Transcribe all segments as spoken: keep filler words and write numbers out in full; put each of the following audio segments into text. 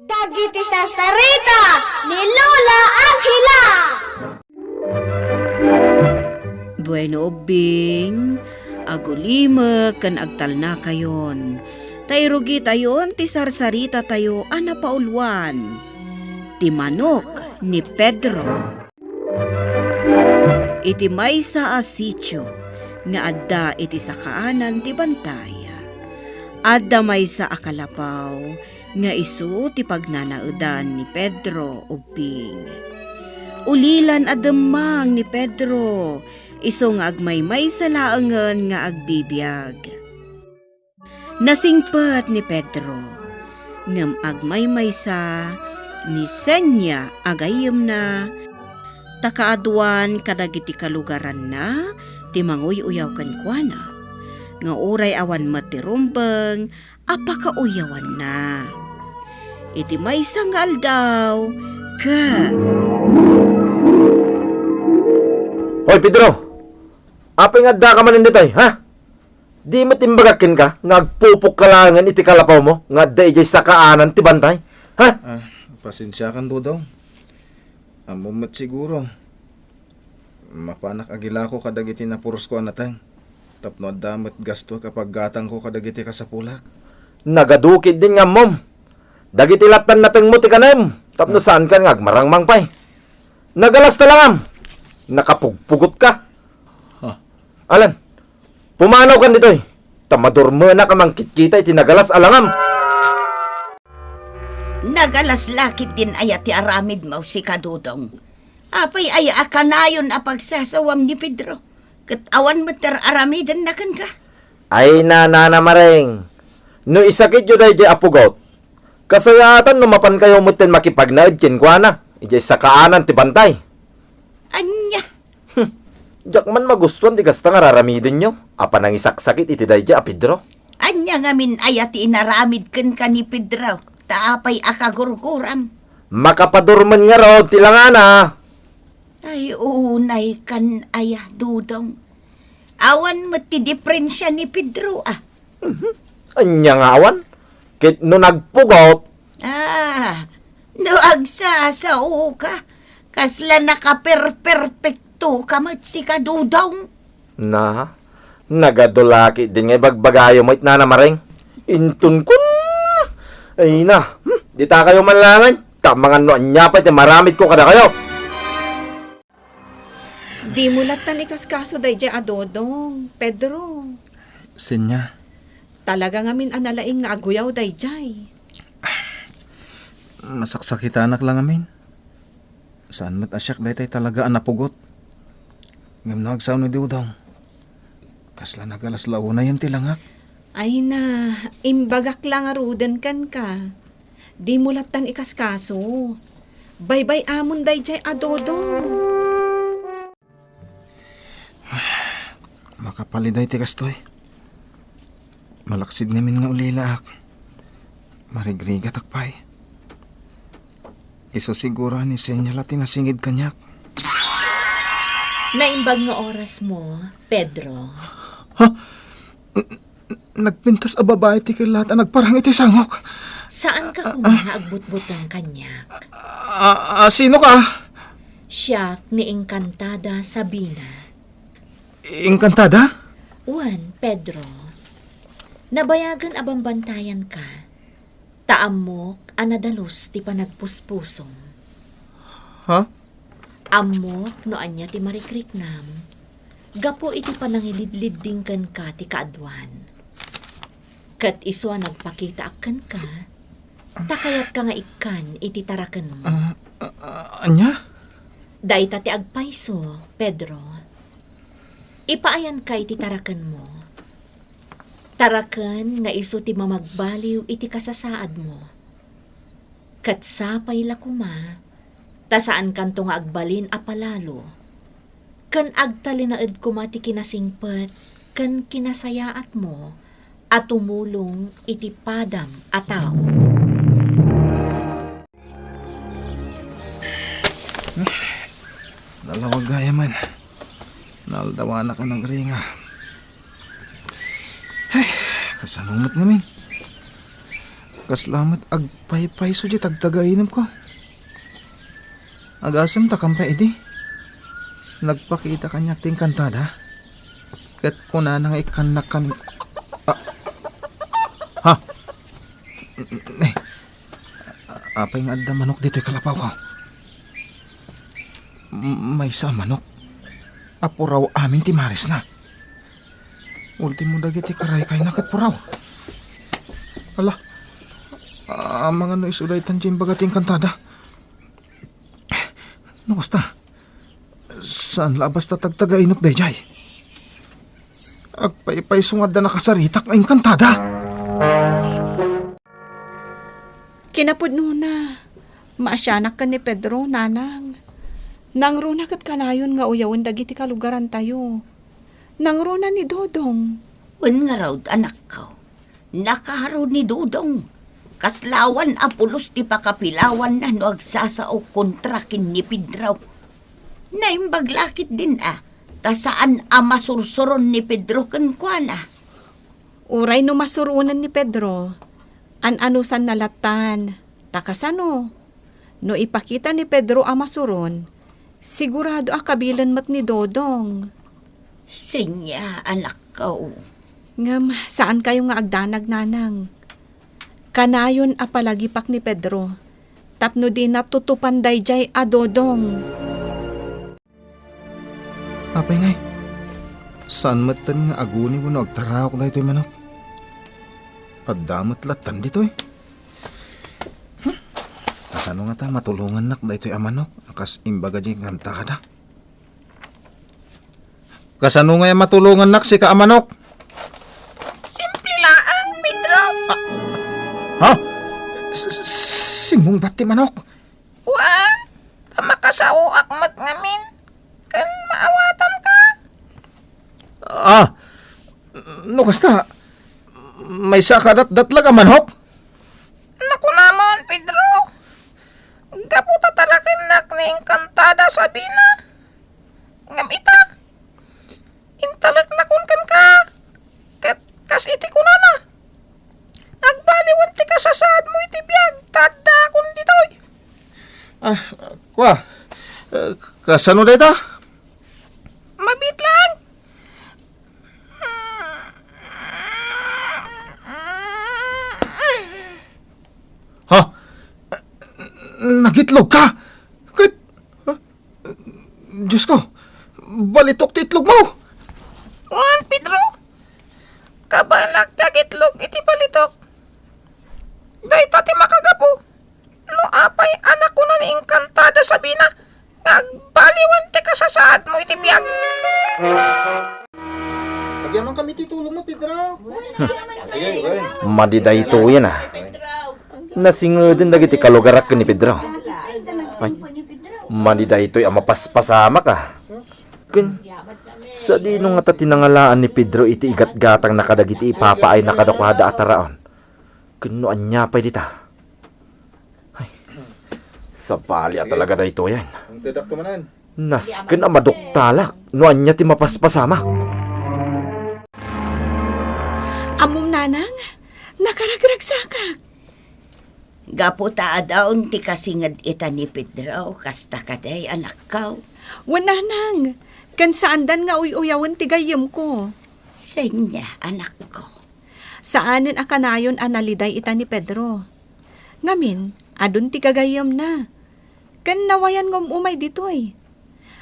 Dagiti sarsarita ni Lola Angela. Bueno, ubbing, agulimek ken agtalnakayon, ta irugitayon ti sarsaritatayo a napauluan, Ti Manok ni Pedro. Iti maysa a sitio nga adda iti sakaanan ti bantay, adda maysa a kalapaw nga isu ti pagnanaedan ni Pedro, ubbing. Ulilan a demmang ni Pedro, isu nga agmaymaysa laengen nga agbibiag. Nasingpet ni Pedro, ngem agmaymaysa ni Senya a gayyemna, ta kaaduan kadagiti kalugaranna ti manguy-uyaw kenkuana, nga uray awan met ti rumbeng a pakauyawanna. Iti maysa nga aldaw, ket Hoy, Pedro! Apay nga addaka manen ditoy, ha? Di met imbagak kenka nga agpupok ka laengen iti kalapawmo nga adda idiay sakaanan ti bantay, ha? Ah, pasensiakan, Dodong. Ammom met siguro. Mapanak agilako kadagiti napurosko a nateng tapno adda met gastuek a paggatangko kadagiti kasapulak. Nagadu ketdin nga ammom. Dagiti lattan natengmo ti kanem tapno Ah. saankan nga agmarangmang pay. Nagalasta langam. Nakapugpugotka. Ha? Alan, pumanawkan ditoy, ta madurmenak a mangkitkita iti nagalas a langam. Nagalas la ketdin aya ti aramidmo, sika Dodong? Apay aya a kanayon a pagsasawam ni Pedro? Ket awan met ti ar-aramidenna kenka? Ay, Nana Maring, no isakityo daydiay a pugot, kasayaatan no mapankayo metten makipagnaed kenkuana idiay sakaanan ti bantay. Ania? Hmm. Diak man magustuan ti kasta nga raramidenyo a panangisaksakit iti daydiay a Pedro. Ania ngamin aya ti inaramid kenka ni Pedro? Ta apay a kagurguram? Makapadurmen ngarud ti langana. Ay, unay kan aya, Dodong. Awan met ti diferensia ni Pedro, ah. Mhm. Ania nga awan? Ket no nagpugot? Ah, no agsasaoka, kasla nakaperperpektoka met, sika Dodong. Na, nagadu la ketdin nga ibagbagayo met, Nana Maring. Inton kun, ay na, hmm, ditakayo man laengen, ta amangan no ania pay ti maramidko kadakayo. Dimo lattan ikaskaso daydiay a Dodong, Pedro. Senya. Talaga ngamin a nalaing nga aguyaw daydiay. Masaksakitanak la ngamin. Saan met a siak daytoy talaga a napugot. Ngem no agsao ni Dodong, kasla nagalas la unayen ti langak. Ay na, imbagak la ngaruden kenka. Dimo lattan ikaskaso. Baybay-amon daydiay a Dodong. Makapaliday ti kastoy. Malaksid ngamin nga ulilaak. Marigrigatak pay. Isu siguro a ni Senya la ti nasinged kaniak. Naimbag nga orasmo, Pedro. Ha? N-, nagpintas a babai ti kellat a nagparang iti sangok. Saanka koma nga agbutbuteng kaniak. A, a, sinoka? Siak ni Encantada Sabina. Encantada? Wen, Pedro. Nabayagen a bambantayanka. Ta ammok a nadalus ti panagpuspusom. Ha? Ammok no ania ti marikriknam gapu iti panangilidlidding kenka ti kaaduan. Ket isu a nagpakitaak kenka, ta kayatka nga ikkan iti tarakenmo. Ah, ah, ah, ania? Dayta ti agpayso, Pedro. Ipaayanka iti tarakenmo. Taraken nga isu ti mamagbaliw iti kasasaadmo. Ket sapay la koma, ta saankanto nga agbalin a palalo, ken agtalinaed koma ti kinasingpet ken kinasayaatmo a tumulong iti padam a tao. Nalawag gayam. Naaldawanak a nagringa. Ay, kasano met ngamin? Kasla met agpaypayso diay tagtagainemko. Agasem ta kan pay idi. Nagpakita kaniak ti engkantada. Ket kunana nga ikkannak kan, ah, ha? Eh, apay nga adda manok ditoy kalapawko? M-, maysa a manok. Apuraw amin ti marisna. Ultimo dagiti karaykayna ket puraw. Ala, amangan no isu daytan ti imbaga ti engkantada. No kasta, saan la a basta tagtagainep daydiay? Agpaypayso nga adda nakasaritak nga engkantada. Kinapudnona, maasianak ken ni Pedro, nanang. Nangruna ket kanayon nga uyawen dagiti kalugarantayo. Nangruna ni Dodong. Wen ngarud, anakko. Nakaro ni Dodong. Kasla awan a pulos ti pakapilawanna no agsasao kontra ken ni Pedro. Naimbag la ketdin a, ta saan a masursuron ni Pedro kenkuana. Uray no masuronen ni Pedro, an-anusanna lattan. Ta kasano? No ipakita ni Pedro a masuron, sigurado a kabilen met ni Dodong. Senia, anakko. Ngem saankayo nga agdanag, nanang. Kanayon a palagipak ni Pedro tapno dina tutupan daydiay a Dodong. Apay ngay, saan metten nga aguni wenno agtaraok daytoy manok? Adda met lattan ditoy. Hmm? Kasano ngata matulongannak daytoy a manok a kas imbaga diay engkantada? Kasano ngay a matulongannak, sika a manok? Simple laeng, Pedro. Ha? S-, s-, simmungbat ti manok? Wen, ta makasaoak met ngamin ken maawatanka. Ah, no kasta, maysa ka datdatlag a manok? Nakunamon, Pedro. Gapu ta tarakennak ni engkantada Sabina. Ngem ita, intaleknakon kenka. Ket kas iti kunana, agbaliwen ti kasasaadmo iti biag ta addakon ditoy. Ah, kua, eh, kasano dayta? Mabiit laeng. Ha? Nagitlog ka? Ket, ha? Diosko, balitok ti itlogmo! Wen, Pedro, kabaelak ti agitlog iti balitok. Dayta ti makagapu no apay a nakuna ni engkantada Sabina nga agbaliwen ti kasasaadmo iti biag. Agyamankami ti tulongmo, Pedro. Sige, okay. Madi daytoyen a. Nasingeden dagiti kalugarak ken ni Pedro. Ay, madi daytoy a mapaspasamak a. Ken, sadino ngata ti nangalaan ni Pedro iti igatgatangna kadagiti ipapaayna kadakuada a taraon? Ken no ania pay dita? Ay, sabali a talaga daytoyen. Ang tedak ka manan. Nasken a maduktalak no ania ti mapaspasamak. Ammom, nanang, nakaragragsakak. Gapu ta adaon ti kasinged ita ni Pedro, kasta kadi, anakko? Wen, nanang, ken saandan nga uy-uyawen ti gayyemko. Senia, anakko? Saanen a kanayon a naliday ita ni Pedro. Ngamin, adun ti gagayyemna. Ken nawayan nga um-umay ditoy.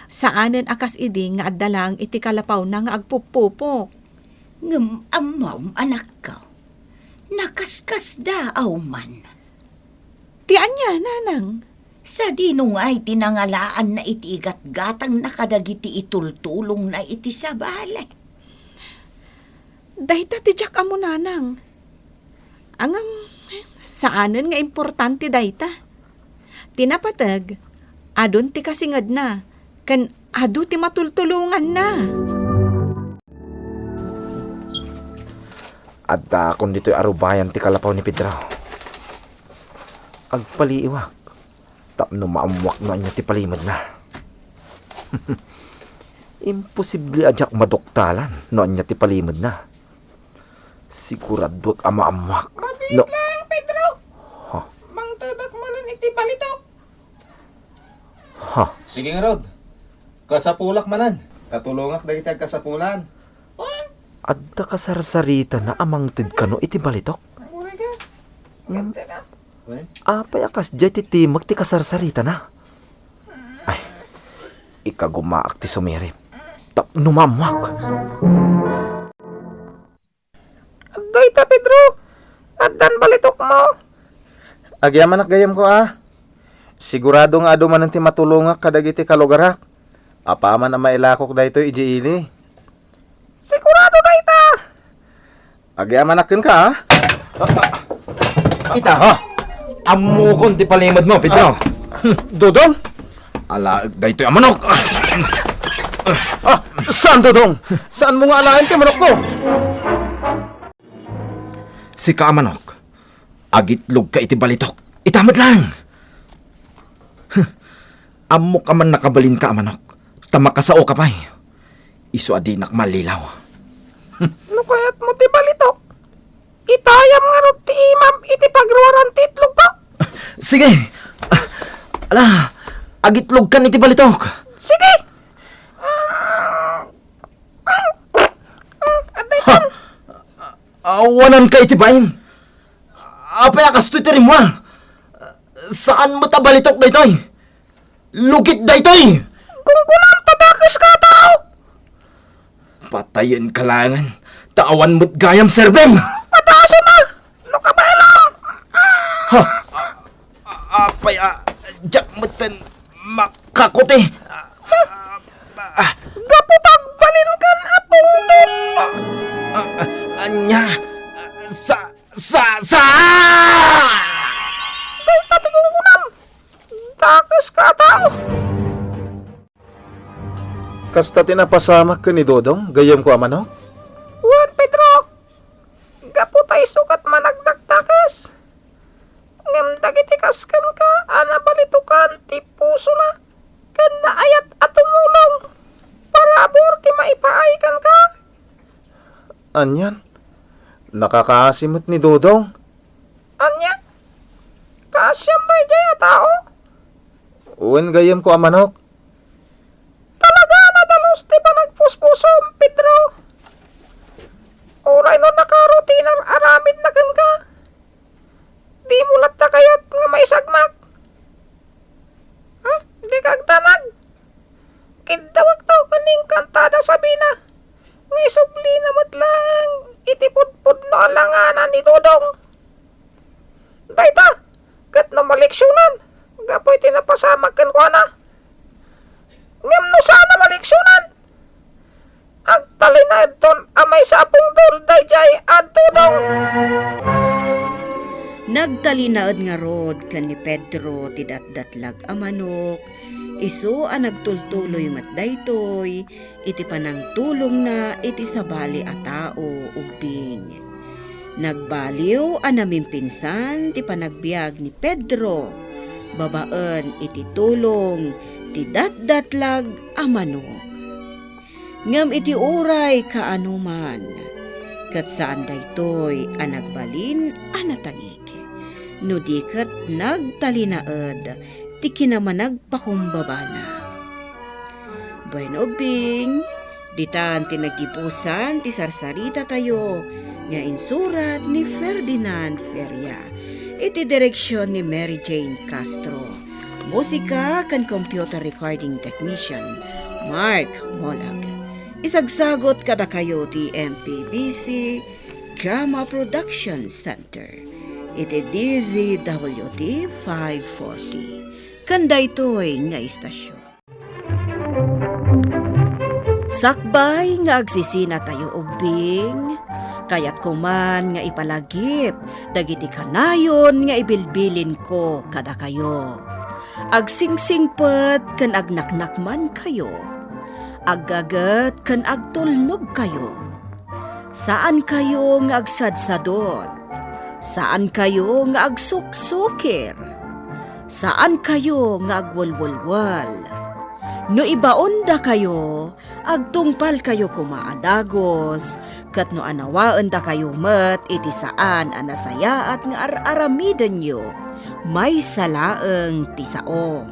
Saanen a kas idi nga adda laeng iti kalapawna nga agpuppupok. Ngem ammom, anakko, nakaskasdaaw man. Ti ania, nanang? Sadino ngay ti nangalaanna iti igatgatangna kadagiti itultulongna iti sabali? Dayta ti diak ammo, nanang. Ngem, saanen nga importante dayta. Ti napateg, adun ti kasingedna, ken adu ti matultulonganna. Addaakon ditoy a rubayan ti kalapaw ni Pedro. Agpaliiwak tapno maammoak no ania ti palimedna. Imposible a diak maduktalan no ania ti palimedna. Siguraduak a maammoak. Mabiit no lang, Pedro! Iti balitok. Ha? Sige ngarud. Kasapulak manen. Katulongak dagiti agkasapulan. Adda kasarsaritana a mangted kano iti balitok? Ngem, apay a kasdiay ti timmek ti kasarsaritana? Ay, ikagumaak ti sumirit tapno maammoak. Dayta, Pedro, addan balitokmo. Agyamanak gayyemko a. Sigurado nga adu manen ti matulongak kadagiti kalugarak. Apaman a mailakok daytoy idiay ili. Sigurado dayta. Agyamanak kenka a. Ita, ha? Ammokon ti palimedmo, Pedro. Dodong? Ala, daytoy a manok. Ah, saan, Dodong? Saanmo nga alaen ti manokko? Sika a manok, agitlogka iti balitok. Ita met laeng. Huh. Ammok a mannakabalinka a manok, ta makasaoka pay. Isu a dinak mallilaw. No kayatmo ti balitok, itayam ngarud ti imam iti pagruaran ti itlogko. Sige. Ala, agitlogkan iti balitok. Sige. Ah, ah, ah, adda Ha? Awananka iti bain. Apay a kastoy ti rimmuar? Saan met a balitok daytoy. Lugit daytoy. Gunggunam ta dakeska a tao. Patayenka laengen, ta awan met gayam serbem. Padasem a, no kabaelam. Ha? A-, apay a, diak metten makakuti. Ah, gapu ta agbalinkan a pungtot. Ah, ah, ania? Sa, sa, sa! Dayta ti gunggunam. Dakeska a tao. Kasta ti napasamak ken ni Dodong, gayyemko a manok? Wen, Pedro. Gapu ta isu ket managdakdakes. Ngem dagiti kas kenka a nabalitokan ti pusona ken naayat a tumulong, parabur ti maipaay kenka. Anian? Nakakaasi met ni Dodong. Ania? Kaasiam daydiay a tao? Wen, gayyemko a manok. Talaga a nadalus ti panagpuspusom, Pedro. Uray no nakaro ti inar-aramidna kenka, dimo latta kayat nga maisagmak? Hmm? Dika agdanag? Kiddawekto ken ni Encantada Sabina nga isublina met laeng iti pudpudno a langana ni Dodong. Dayta, ket no maleksionan, gapu iti napasamak kenkuana. Ngem no saan a maleksionan, agtalinaedton a maysa a pungtol daydiay a Dodong. Nagtalinaed ngarud ken ni Pedro ti datdatlag a manok, isu a nagtultuloy met daytoy iti panangtulongna iti sabali a tao ubbing. Nagbaliw a namimpinsan ti panagbiag ni Pedro babaen iti tulong ti datdatlag a manok. Ngem iti uray kaanoman, ket saan daytoy a nagbalin a natangik, no di ket nagtalinaed ti kinamanagpakumbabana. Bueno, ubbing, ditan ti nagibusan ti sarsaritatayo nga insurat ni Ferdinand Feria, iti direksion ni Mary Jane Castro. Musika ken computer recording technician, Mark Molag. Isagsagot kadakayo ti M P B C Drama Production Center iti D Z W T five forty. Ken daytoy nga istasyon. Sakbay nga agsisinatayo ubbing, kayatko man nga ipalagip dagiti kanayon nga ibilbilinko kadakayo. Agsingsingpet ken agnaknakmankayo. Aggaget ken agtulnogkayo. Saankayo nga agsadsadot. Saankayo nga agsuksukir. Saankayo nga agwelwelwel. No ibaondakayo, agtungpalkayo koma a dagus, ket no anawaendakayo met iti saan a nasayaat nga ar-aramidenyo, maysa laeng ti sao.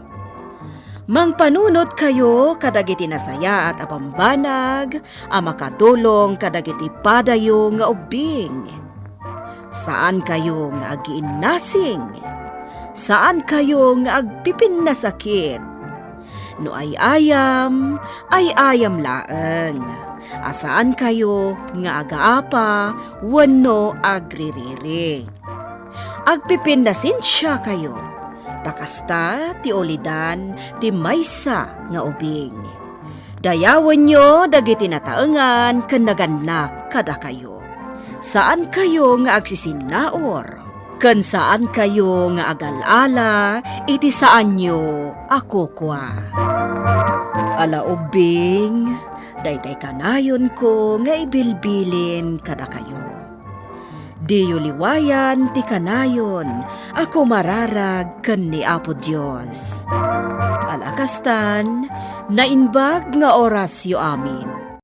Mangpanunotkayo kadagiti nasayaat a bambanag a makatulong kadagiti padayo nga ubbing. Saankayo nga agiinnasing. Saankayo nga agpipinnasakit. No ay-ayam, ay-ayam laeng. A saankayo nga agaapa wenno agririri. Agpipinnasensiakayo, ta kasta ti ulidan ti maysa nga ubing. Dayawenyo dagiti nataengan ken nagannak kadakayo. Saankayo nga agsisinnaur, ken saankayo nga agal-ala iti saanyo a kukua. Ala ubbing, daytay kanayonko nga ibilbilin kadakayo. Diyo liwayan ti kanayon a kumararag ken ni Apo Dios. Ala kastan, naimbag nga orasyo amin.